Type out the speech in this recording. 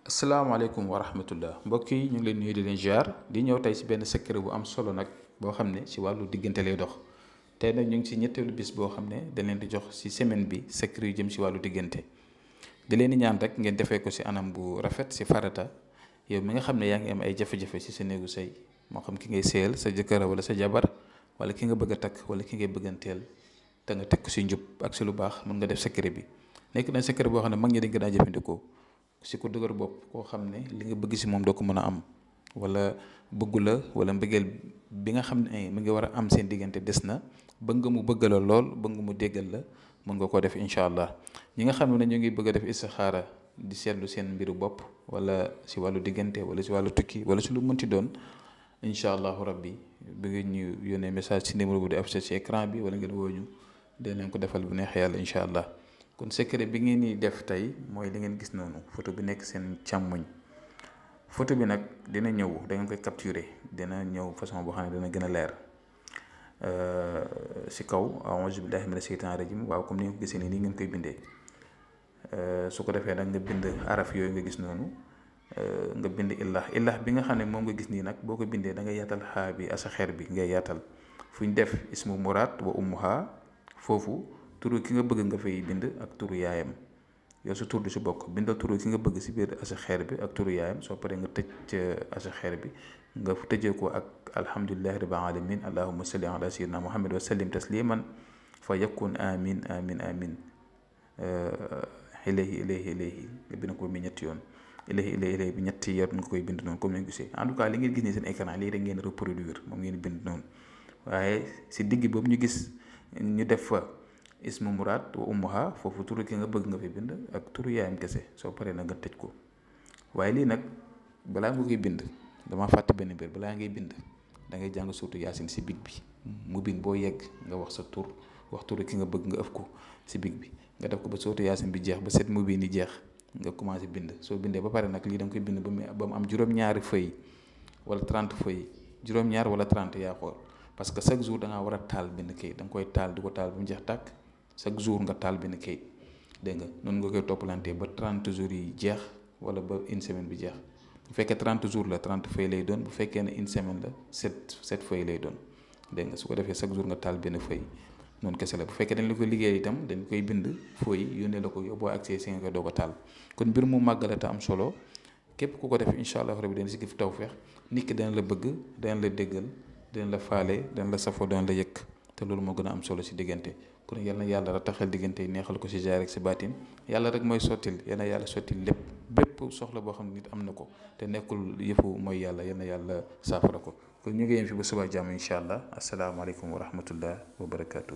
asalaamaaleykum wa rahmatullah mbokk yi ñu ngi leen nuyu di leen ziar di ñëw tey si benn secret bu am solo nag boo xam ne si wàllu diggante lay dox tey nag ñu ngi si ñetteelu bis boo xam ne dañ leen di jox si semaine bi secret yu jëm si wàllu diggante di leen di ñaan rek ngeen defee ko si anam bu rafet si farata yow mi nga xam ne yaa ngi am ay jafe-jafe si sa néegu sëy moo xam ki ngay séyal sa jëkkër wala sa jabar wala ki nga bëgg a takk wala ki ngay bëgganteel te nga teg ko si njub ak si lu baax mën nga def secret bi nekk na secret boo xam ne mag ñi dañ ko daa jëfandikoo si ko dëgër bopp koo xam ne li nga bëgg si moom doo ko mën a am wala bëggu la wala mbëggeel bi nga xam ne mi ngi war a am seen diggante des na bëgg nga mu bëgg la lool bëgg nga mu déggal la mën nga koo def incha allah ñi nga xam ne ñu ngi bëgg a def istixaara di seetlu seen mbiru bopp wala si wàllu diggante wala si wàllu tukki wala si lu mënti doon incha allahu rabbi bëgg ñu yónnee message si numéro bu di affiché ci écran bi wala ngeen woo ñu dinañ ko defal bu neex yàlla incha allah. kon secret bi ngeen di def tey mooy li ngeen gis noonu photo bi nekk seen càmmoñ photo bi nag dina ñëw da ngeen koy capturer dina ñëw façon boo xam ne dina gën a leer si kaw a'uuzu billahi mina sheytaani rajim waaw comme ni nga ko gisee nii ngeen koy bindee su ko defee nag nga bind araf yooyu nga gis noonu nga bind illah bi nga xam ne moom nga gis nii nag boo ko bindee da nga yaatal xaa bi asa xeer bi ngay yaatal fu ñu def ismu muraad wa ummuha foofu turu ki nga bëgg nga fay bind ak turu yaayam yow sa tur du si bokk bindal turu ki nga bëgg si biir asa xeer bi ak turu yaayam soo paree nga tëj asa xeer bi nga tëjee ko ak alhamdulillahi rabbil alamin allahumma salli ala sayyidina muhammad wa sallim tasliman fa yakun amin amin amin ilayhi nga bind ko mi ñetti yoon ilayhi bi ñetti yoon nga koy bind noonu comme ni nga gisee en tout cas li ngeen gis nii seen écran lii rek ngeen reproduire moom ngeen bind noonu waaye si digg boobu ñu gis ñu def fa ismu muraad wa ummuha foofu turu ki nga bëgg nga fi bind ak turu yaayam kese soo paree na nga tëj ko waaye lii nag balaa nga koy bind dama fàtte benn mbir balaa ngay bind da ngay jàng suurtu yaasin si big bi mu bind boo yegg nga wax sa tur wax turu ki nga bëgg nga ëf ko si big bi nga def ko ba suurtu yaasin bi jeex ba set mu bind jeex nga commencé bind soo bindee ba pare nag lii da nga koy bind ba mu am juróom-ñaari feuille wala 30 feuille juróom-ñaar wala 30 yaa xool parce que chaque jour da ngaa war a taal benn kayit da nga koy taal di ko taal ba mu jeex tàkk chaque jour nga taal benn kayit dégg nga noonu nga koy toppalantee ba 30 jours yi jeex wala ba une semaine bi jeex bu fekkee 30 jours la 30 feuilles lay doon bu fekkee ne une semaine la 7 feuilles lay doon dégg nga su ko defee chaque jour nga taal benn feuille noonu kese la bu fekkee dañ la koy liggéey itam dañ koy bind feuille yónnee la ko yow boo accès si nga koy doog a taal kon mbir mu màgg la te am solo képp ku ko def incha allah rabbi dana si gis tawfeex nit ki dana la bëgg dana la déggal dana la faale dana la safoo dana la yëkk te loolu moo gën a am solo si diggante kon yal na yàlla rataxal diggante yi neexal ko si jaar rek si baatin yàlla rek mooy sottil yal na yàlla sottil lépp bépp soxla boo xam ne nit am na ko te nekkul yëfu mooy yàlla yal na yàlla saafara ko kon ñu ngi yem fi ba suba jàmm incha allah asalaamaaleykum wa rahmatullah wa barakaatu.